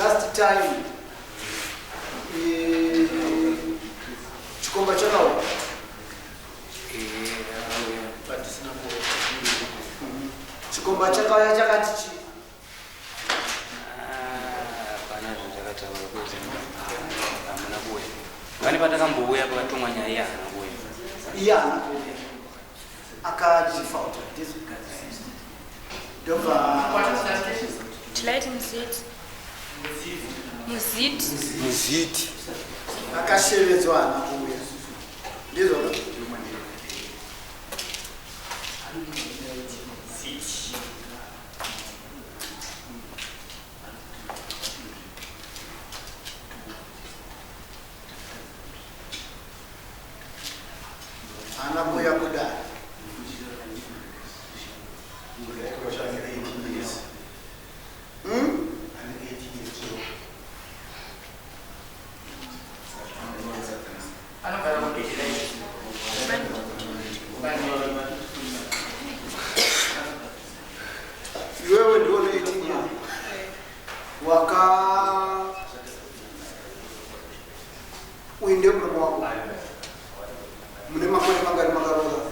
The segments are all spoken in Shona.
Last time eh, chikomba chakauya. Chikomba chakauya chakati chii? Hapana zvakataura kuti hamuna kuuya. Pane patakambouya pakatumwa nyaya iye haana kuuya. Iye haana kuuya. Akadefaulta. Ndobva Tilight Muziti. Muziti. Muziti. Akashevedzwa haana kuuya. Ndizvo. Haana kuuya kudare. Hmm? Iwewe ndiwe une 18 years. Waka uyu ndiye murume wako. Mune makore mangani makaroora?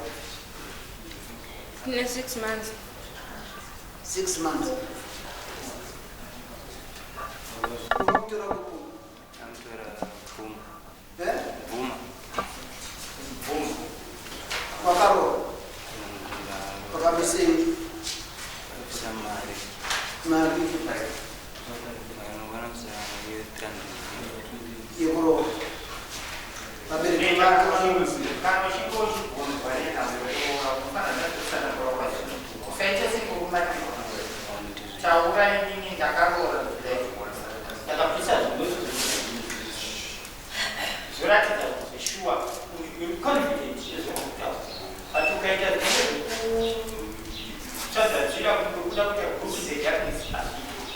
Tine 6 months. 6 months. Unomutora kupi? Amutora Bvuma. Eh? Bvuma. Bvuma. Wakaroora? Wakabvisei? Wakabvisa mari. Mari? Vanobvisa mari ye300. Yekuroora. Vabereki vako. Kana uchinge uchibvunzwa nenhau yekuroora unofanira kutsanangura kwazvo. Usaita sekurumatirwa. Taura inini ndakaroora kudai. Ndakabvisa zvimwe zvoratidza kuti zveshuwa uri confident zvezvauri but ukaita zvimwe zvekutsvaga nzira kunge kuda kuita group the darkness hazviiti.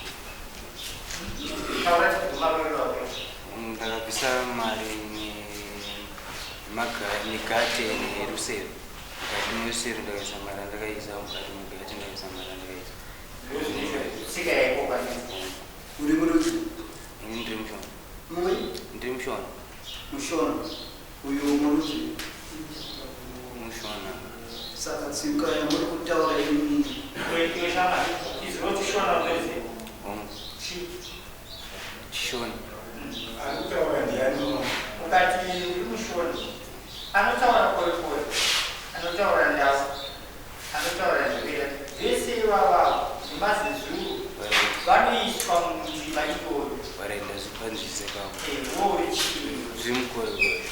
Taura tikumaroorero ako. Ndakabvisa mari nemigate nerusero. Mukati merusero ndakaisa mari andakaisa, mukati mugate ndakaisa mari andakaisa. Tsika yaiko kani. Uri murudzi? Ini ndiri mushona. Muri? Ndiri mushona. Mushona. Uyu murudzi? Mushona. Saka tsika yamuri kutaura imi. Iwe shama, izwi roti shona unoziva? Hongu. Chii? Chishona. Ari kutaura ndiani? Ukati uri mushona, anotaura korekore, anotaura ndau, anotaura ndebele, vese ivava nemazezuru vanoiswa mundima iyoyo. Varaenda zvipanzvise pavo. Iwe uri chii? Zviri mukorekore.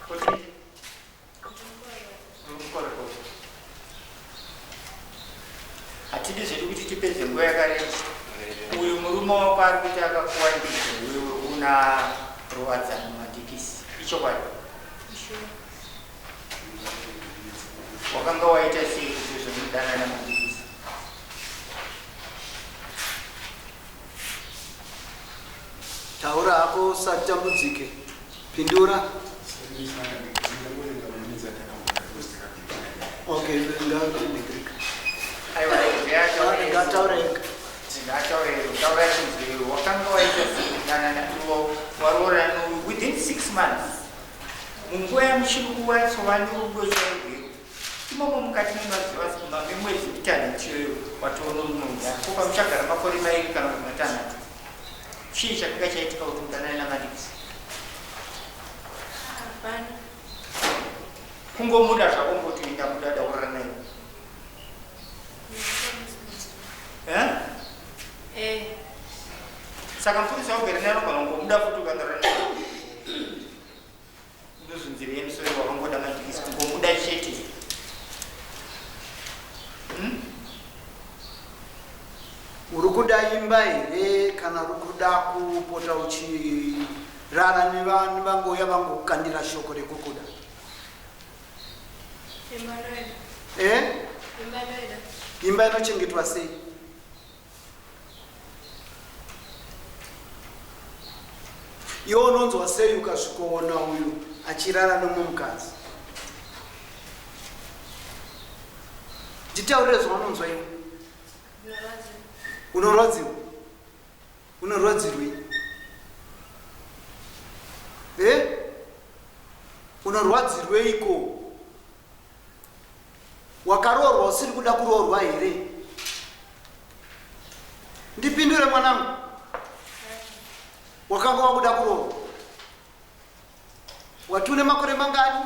Kuti Mukorekore. Hatidi zvedu kuti tipedze nguva yakareba. Uyu murume wako ari kuti akapuwa ndizvo iwewe una ruwadzano madhikisi. Ichokwadi. Wakanga waita sei kuti uzomudanana madhikisi? Taura hako usatambudzike. Pindura. Okay, ngatindigrika. Aiwa, ngataure ega. Ngataure taura chinzwiro. Wakanga waita sei kudanana waroora within 6 months. Munguva yamuchiri kuwatsova nerudo chairwo. Imomo mukati memazuva memwedzi mitanhatu iyoyo watoona mumwe mudhara. Ko pamuchagara makore mairi kana kuti matanhatu. Chii chakanga chaitika kuti mudanane naMadikisi? Hapana. Kungomuda zvako ngoti ndamuda daurara naye. Eh? Eh. Saka mufundisi waugere naye unogona kungomuda futi ukangarara naye. Ndozvinzira yemusoro wakangoda madhikisi kungomuda chete. Hmm? Uri kuda imba here kana uri kuda kupota uchirara nevanhu vangouya vangokukandira shoko rekukuda? Imba ndoida. Eh? Imba ndoida. Imba inochengetwa sei? Iwe unonzwa sei ukasvikoona uyu achirara nomumwe mukadzi? Nditaurire zvaunonzwa iwe. Ndinorwadziwa. Unorwadziwa? Unorwadzirwei? Eh? Unorwadzirweiko? Wakaroorwa usiri kuda kuroorwa here? Ndipindure mwanangu. Wakanga wakuda kuroorwa. Wati une makore mangani?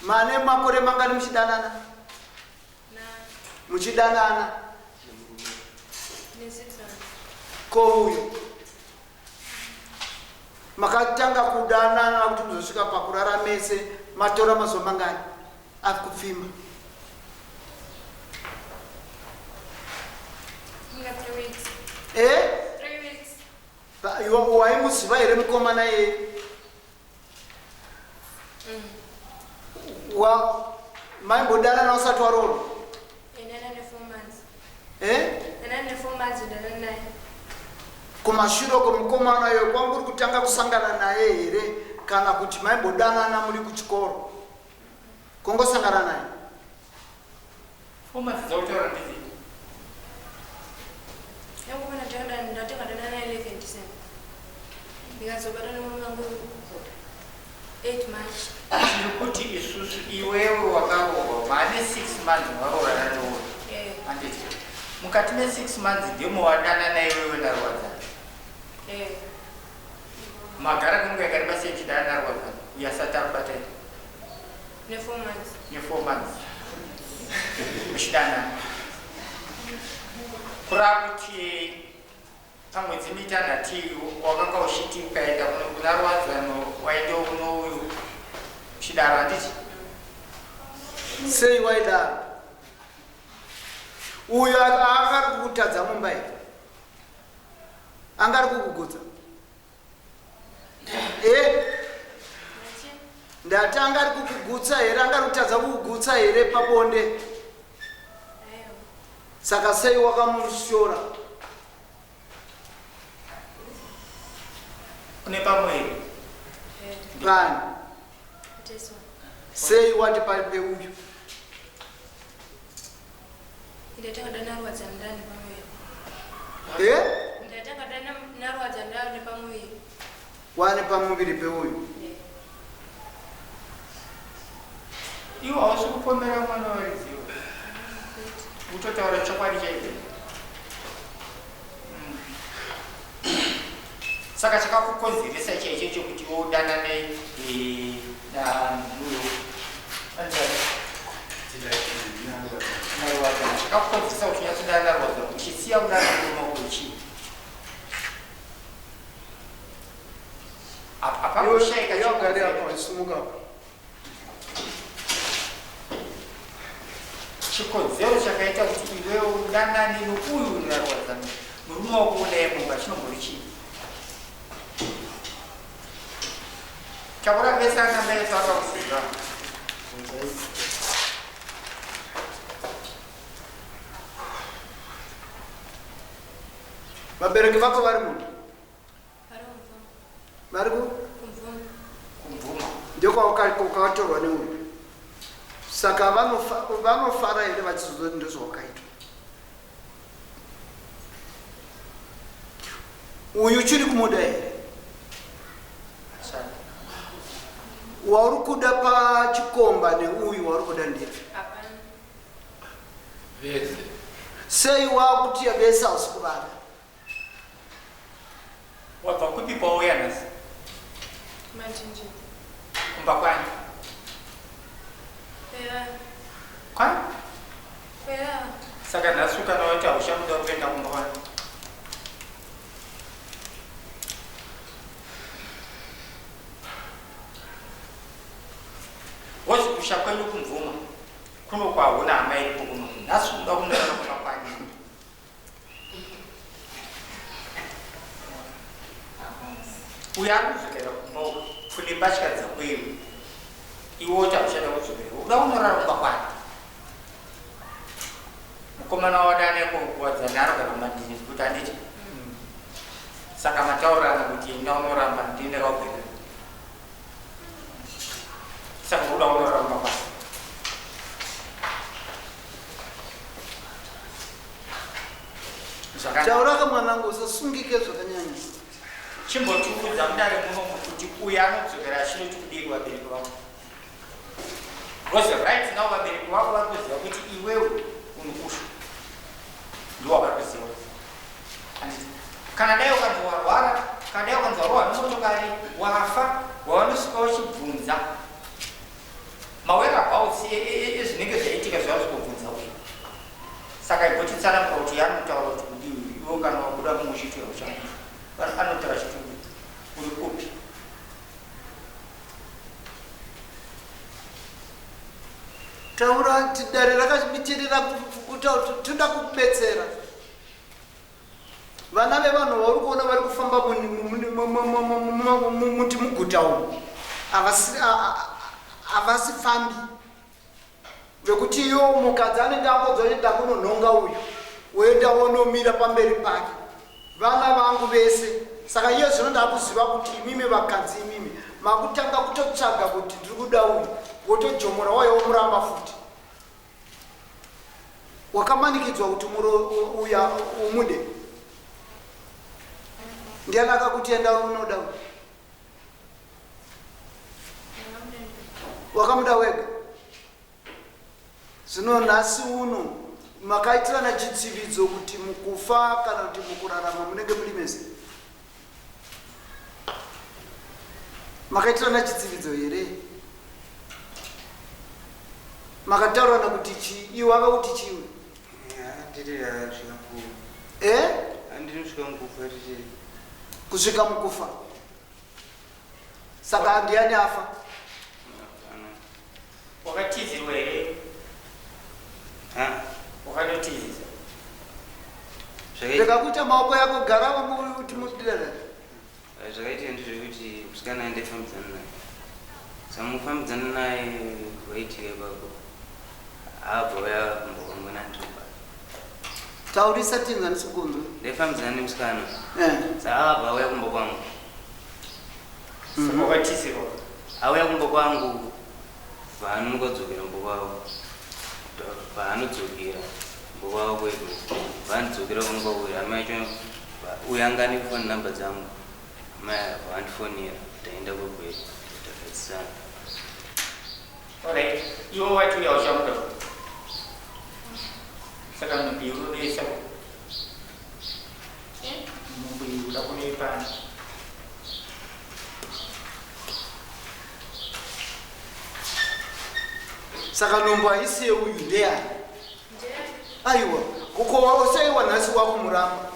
Mane makore mangani muchidanana? Muchidanana. Ko uyu makatanga kudanana kuti muzosvika pakurara mese matora mazuva mangani akupfimba? Eh? Waimuziva here mukomana iye? Maimbodanana usati waroorwa? Eh? Kumashure uko mukomana iyoyo kwanga uri kutanga kusangana naye here kana kuti maimbodanana muri kuchikoro? Kongosangana naye? 4 months dzautaura ndidzi? Ndatenga naye 11 December. Ndikazobata nemurume wangu 8 March. Tiri kuti isusu iwewe wakaroorwa mane 6 months waroorana neuyu. Eh. Handiti mukati me6 months ndimo wadanana iwewe naRwadzana? Eh. Magara kwenguva yakareba sei uchidana naRwadzana uyo asati akubata? Ne 4 months. Ne4 months muchidanana, kureva kuti pamwedzi mitanhatu wakanga uchiti ukaenda kuna Rwadzano waende kunouyu uchidaro, handiti? Sei waidaro? Uyo akari kukutadza mumba here? Angari kukugutsa? E, ndati angari kukugutsa here? Angari kutadza kukugutsa here pabonde? Aiwa. Saka sei wakamushora? Une pamweri? Eh. Pani? Teso. Sei wati peuyu? Ndatanga dana Rwadzana ndani pamuviri. E? Ndatanga dana naRwadzana ndani pamuviri. Wane pamuviri peuyu? Eh. Iwo hausi kupomera mwana waridziwa, utotaura chokwadi chaicho. Saka chakakukonzeresa chaicho chokuti udanane namuyo naRwadzana, chakakukonzeresa kuti unyatsodana naRwadzana uchisiya kudana murume wako chii? Apakushaika. Iwe apa, sumuka apa. Chikonzero chakaita kuti iwewe udanane nouyu naRwadzana, murume wako unaye mumba, chinombori chii? Taura vese, ana mai ese vakakuziva. Vabereki vako vari muno? Vari kumvuma. Vari ku? Kumvuma. Kumvuma. Ndokwakatorwa neuyu, saka vanofara here vachizoti ndozvawakaitwa? Uyu chiri kumuda here? Achana. Wauri kuda pachikomba neuyu wauri kuda ndepi? Hapana. Vese. Sei wakuti vese hausi kuvada? Wabva kupi kwauya nhasi? Machinji. Kumba kwani? Kwera. Kwani? Kwera. Saka nhasi ukana wati hauchamuda, kuenda kumba kwani? Wozi kusha kwenyu kumvuma kuno kwahuna hama iripo kuno, nhasi unoda kunorara kumba kwani? Uyo ari kudzokera kumba uku kune mbatya dzako iwe, iwe woti hauchada kudzokera, uda kunorara kumba kwani? Mukomana wadane kuwadzana arogara kumandini kuti, handiti? Saka mataurirana kuti enda unoramba, ndini ndakaugerera, saka uda kunorara kumba kwani? Zvakanaka. Tauraka mwanangu, usasungike zvakanyanya. Chimbotiudza mudare munomu kuti uyu anodzokera achinoti kudii kuvabereki vako. Because right now vabereki vako vari kuziva kuti iwewe unokusha. Ndiwo vari kuziva. Handiti? Kana dai ukanzi warwara, kana dai ukanzi warohwa nemotokari, wafa, wavanosvika uchibvunza mawhereabouts ezvinenge zvaitika zvavari kubvunza uyu. Saka igotitsanangura kuti yaanotaura kuti kudii uyu, iwe kana wabuda mumusha uchamufa. Anotaura achiti uri kupi? Taura kuti dare rakamitirira toda kukubetsera. Vana vevanhu vauri kuona vari kufamba muti muguta umu havasi fambi vekuti iwo mukadzi anenge angonzwa kuti ndakunonhonga uyu woenda wonomira pamberi pake vana vangu vese. Saka iye zvino ndakuziva kuti imimi vakadzi imimi makutanga kutotsvaga kuti ndiri kuda uyu, wotojomora waiwo womuramba futi. Wakamanikidzwa kuti uya umude. Ndiani akakuti enda unoda uyu? Wakamuda wega. Zvino nhasi uno makaitirana chitsividzo kuti mukufa kana kuti mukurarama munenge muri mese. Makaitirana chitsividzo here? Makataurirana kuti chii? Iwe akakuti chiwe? Handiti kusvika mukufa. Eh? Handiti kusvika mukufa tichi. Kusvika mukufa. Saka ndiani afa? Wakatizirwa here? Ha? Wakatotizisa. Rega kuita maoko yako, gara kuti mudirere. Zvakaitika ndezvekuti musikana ndaifambidzana naye. Samufambidzana naye waitika ipapo. Abva uya kumba nandiripa. Taurisa tinza ndisikunzwe. Ndaifambidzana nemusikana. Eh. Saka abva auya kumba kwangu. Saka wakatizirwa. Auya kumba kwangu vaanonokodzokera kumba kwavo. Vaanodzokera kumba kwavo kwedu. Vaanodzokera kumba uyu amai acho uyu anga ane phone number dzangu. Amai vandifonera taenda kwegwere takadzisana. Alright. Iwe wati uya uchamuda. Saka nhumbi iri unoisa. Nhumbi iyi uda kunoipani. Saka nhumbu haisi yeuyu, ndeyani? Aiwa, kuko usaiwa nhasi wakumuramba.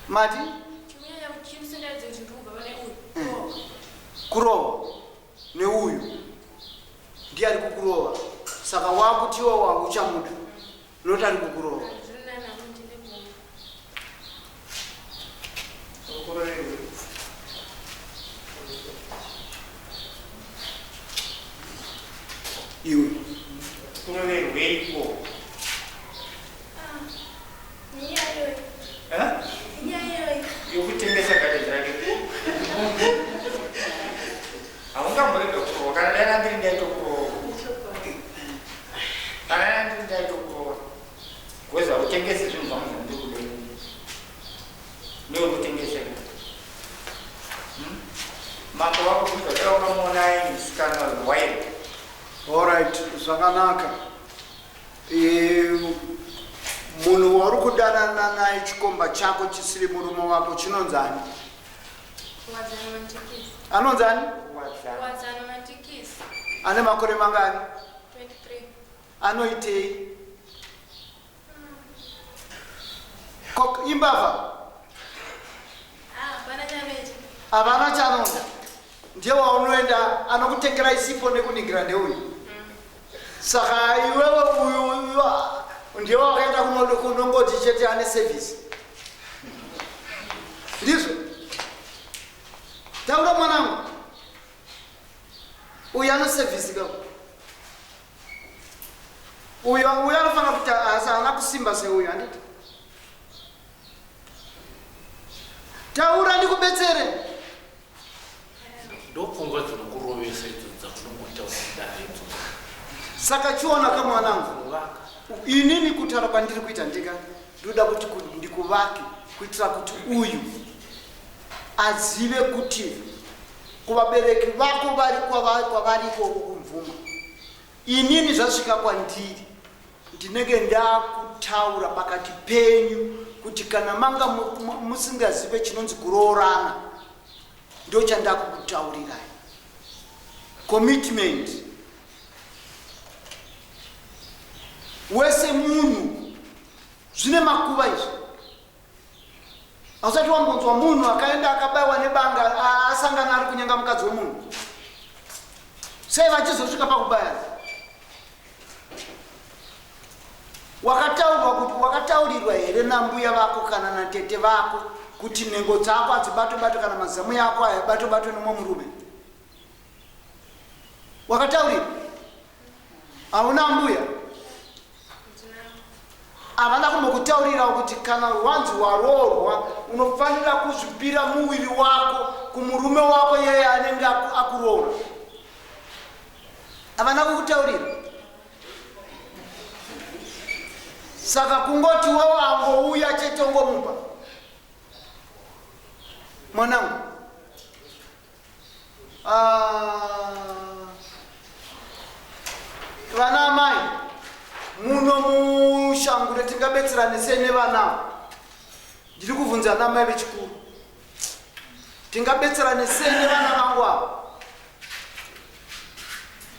Mati? Kurova neuyu ndiye ari kukurova. Saka wakutiwa wauchamuda noti ari kukurova. Iwe. Kuroverweiko? Eh? Yokutengesa garden rake. Haungamborega kurohwa. Kana dai ndiri ndaitokurohwa. Kana dai ndiri ndaitokurohwa. Because hautengesi zvinhu zvangu zvandiri kuda. Newe kutengesera. Mambo wako kubvunza dai wakamuona aine musikana wairi. Alright, zvakanaka. Munhu wauri kudanana naye chikomba chako chisiri murume wako chinonzani? Anonzani? Wadzana Mantikisi. Ane makore mangani? 23. Anoitei? Imbavha? Hapana chanoita. Havana chanoda. Ndiye waunoenda anokutengera isipo nekuningira ndeuyu. Saka iwewe uyu ndiye wakaenda kunongoti chete ane service. Ndizvo? Taura mwanangu. Uyu ano service ka. Uyu anofanira kuti haana kusimba seuyu, handiti? Taura ndikubetsere. Ndopfungwa dzinokurovesa idzo dzakunongotaura kudare idzodzo. Saka chiona ka mwanangu, inini kutaura kwandiri kuita ndika ndoda kuti ndikuvake kuitira kuti uyu azive kuti kuvabereki vako vari kwavari ikoko kumvuma. Inini zvasvika kwandiri ndinenge ndakutaura pakati penyu kuti kana manga musingazive chinonzi kuroorana ndochandakukutaurirai. Commitment. Wese munhu zvine makuva izvi. Hausati wambonzwa munhu akaenda akabaiwa nebanga asangana ari kunyenga mukadzi wemunhu. Sei vachizosvika pakubayana? Wakataurwa kuti wakataurirwa here nambuya vako kana natete vako kuti nhengo dzako hadzibatwe batwe kana mazamu yako hayabatwe batwe nomwe murume? Wakataurirwa? Hauna mbuya? Havana kumbokutaurirawo kuti kana wanzi waroorwa unofanira kuzvipira muviri wako kumurume wako yeye anenge akuroora. Havana kukutaurira. Saka kungoti wewe angouya chete ongomupa. Mwanangu. Ah, vana amai muno mushangure tingabetserane sei nevana? Ndiri kuvhunza ana amai vechikuru. Tingabetserane sei nevana vangu ava?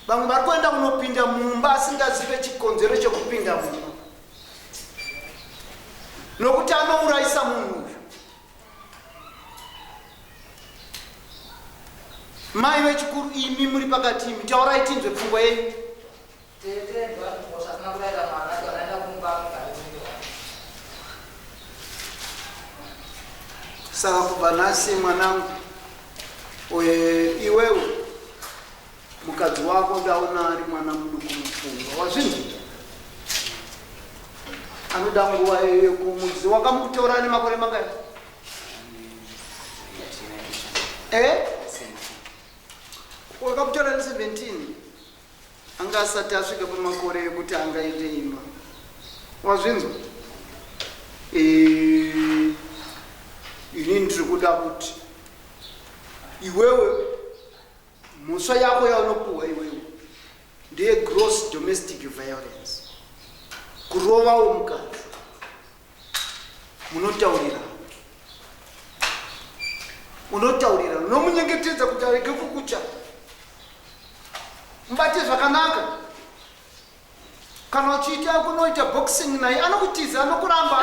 Vamwe vari kuenda kunopinda mumba asingazive chikonzero chekupinda mumba, nokuti anourayisa munhu uyu. Mai vechikuru, imi muri pakati, imi taurai tinzwe pfungwa yenyu. Saka kubva nhasi mwanangu, iwewe mukadzi wako ndaona ari mwana muduku mupfungwa, wazvinzwa? Anoda nguva yekumudzi. Wakamutora nemakore mangani? Eh? Wakamutora ne 17, anga asati asvika pamakore ekuti angaite imba, wazvinzwa? Eh, inini ndiri kuda kuti iwewe mhosva yako yaunopuhwa iwewe ndeye gross domestic violence, kurovawo mukadzi. Munotaurira, unotaurira, unomunyengetedza kuti arege kukucha, mubate zvakanaka. Kana uchiita kunoita boxing naye anokutiza, anokuramba,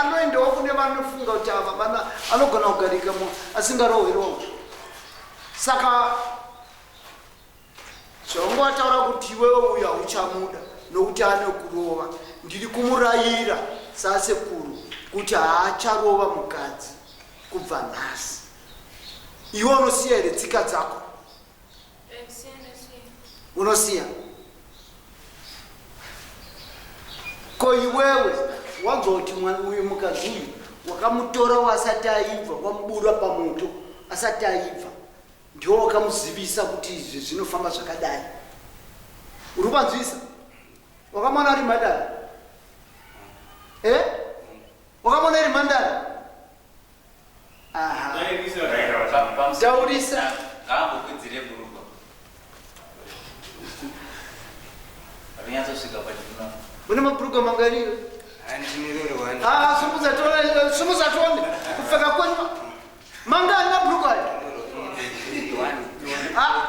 anoendawo kune vanofunga kuti ava vana anogona kugarika asingarohwi. Saka zvaunga wataura kuti iwewe uyu hauchamuda nokuti anokurova, ndiri kumurayira sasekuru kuti haacharova mukadzi kubva nhasi. Iwe unosiya here tsika dzako? Unosiya? Ko iwewe wanzwa kuti uyu mukadzi uyu wakamutora wasati aibva, wamubura pamoto asati aibva, ndiwo wakamuzivisa kuti izvi zvinofamba zvakadai? Uri kupanzwisa? Wakamwana ari mhandara? Eh, wakamwana iri mhandara? Aha, taurisa. Ngaambokwidzire bhurugwa rinyatsosvika pachiuno. Une mabhurugwa mangani? Ah, sumuza tione, sumuza tione kupfeka kwenyu. Mangani mabhurugwa aya? Ah,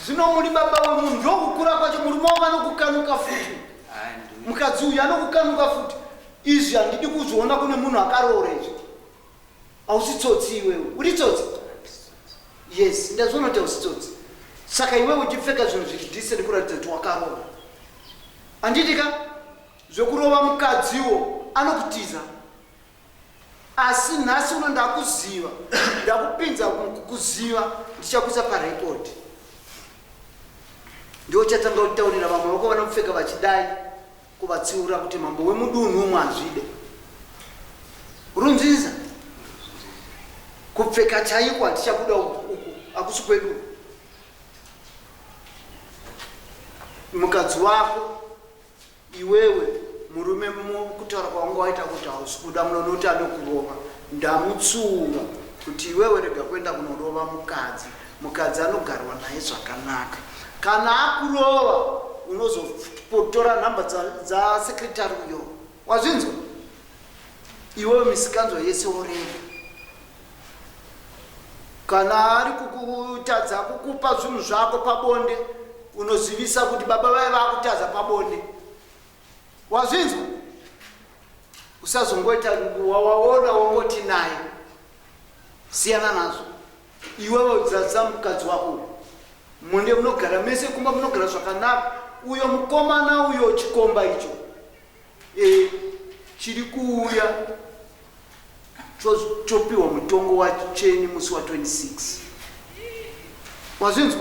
zvino muri baba wemunhu, ndokukura kwacho. Murume wako anokukanuka futi, mukadzi uyu anokukanuka futi. Izvi handidi kuzviona kune munhu akaroora izvi. Hausi tsotsi iwewe? Uri tsotsi? Yes, ndazviona kuti hausi tsotsi. Saka iwewe uchipfeka zvinhu zviri decent kuratidza kuti wakaroora, handiti ka? Zvekurova mukadziwo anokutiza. Asi nhasi uno ndakuziva, ndakupinza kukuziva, ndichakuisa parekodi. Ndiwo chatanga kutaurira vamwe vako vanopfeka vachidai, kuvatsiura kuti mambo wemudunhu umwe hazvide runzinza kupfeka chaiko. Hatichakuda uku, hakusi kwedu. Mukadzi wako iwewe murume kutaura kwawanga waita kuti hausi kuda munonoti anokurova. Ndamutsuura kuti iwewe rega kuenda kunorova mukadzi. Mukadzi anogarwa naye zvakanaka. Kana akurova unozotora nhamba dzasekretary uyo. Wazvinzwa? Iwewe misikanzwa yese worega. Kana ari kukutadza kukupa zvinhu zvako pabonde unozivisa kuti baba vaye vakutadza pabonde. Wazvinzwa? Usazongoita wawaona wongoti naye. Siyana nazvo. Iwewe dzadza mukadzi wako uyu. Monde munogara mese kumba munogara zvakanaka. Uyo mukomana uyo chikomba icho. E, chiri kuuya chopiwa mutongo wacheni musi wa 26. Wazvinzwa?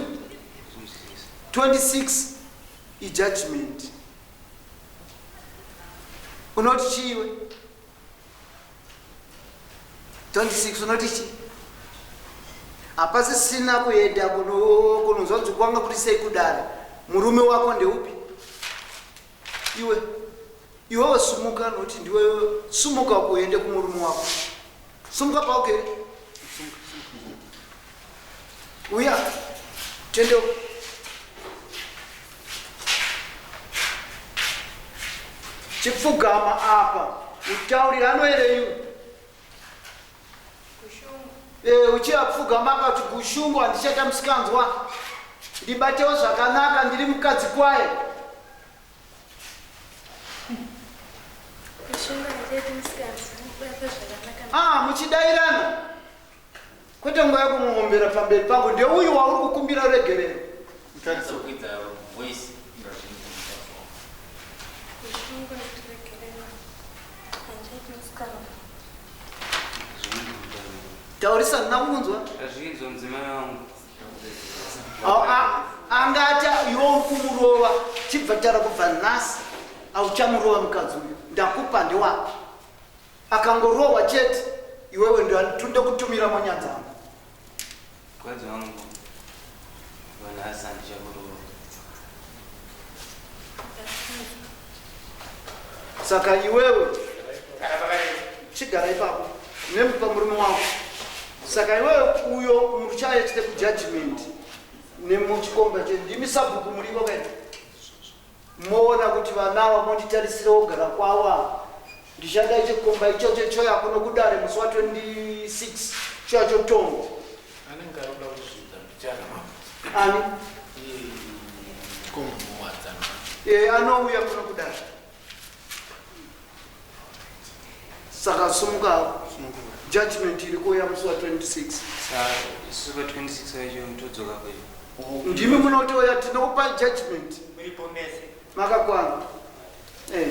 26 ijudgment. Unoti chiiwe? 26 unoti chii? Hapasisina kuenda kunonzwa kuti kwanga kuri sei kudare. Murume wako ndeupi? Iwe iwewe sumuka nokuti ndiwe sumuka kuende kumurume wako. Sumuka paugere. Sumuka, sumuka. Uya tendeuka. Chipfugama apa utaurira anoereiwe. Eh, uchiapfugama apa kuti gushungu handichaita musikanzwa. Ndibatewo zvakanaka ndiri mukadzi kwaye. Ah, muchidairana. Kwete nguva yekumuombera pamberi pangu ndeuyu wauri kukumbira regerero. Taurisa ndina kukunzwa. Azvinzwa mudzimai wangu. Angati iwe uri kumurova chibva tara kubva nhasi auchamurova mukadzi uyu ndakupa ndewako. Akangorohwa chete iwewe ndotunde kutumira monyanzangu. Mukadzi wangu vanhasi handichakurova. Saka iwewe chigara ipapo nemupa murume wako. Saka iwewe uyo muchaite kujudgment nemuchikomba che ndimi sabhuku muriko kaita. Moona kuti vana ava monditarisira kugara kwavo ava. Ndichada chikomba ichocho choya kuno kudare musi wa 26 choya chotongwa. Anenge ari kuda kuzvidza mbichana Ani? Eh, anouya kuno kudare. Saka sumuka judgment iri kuuya musi wa 26. Saka isu pa 26 wacho todzoka kwedu. Ndimi munotouya tinokupa judgment. Muripo mese. Makakwana. Eh.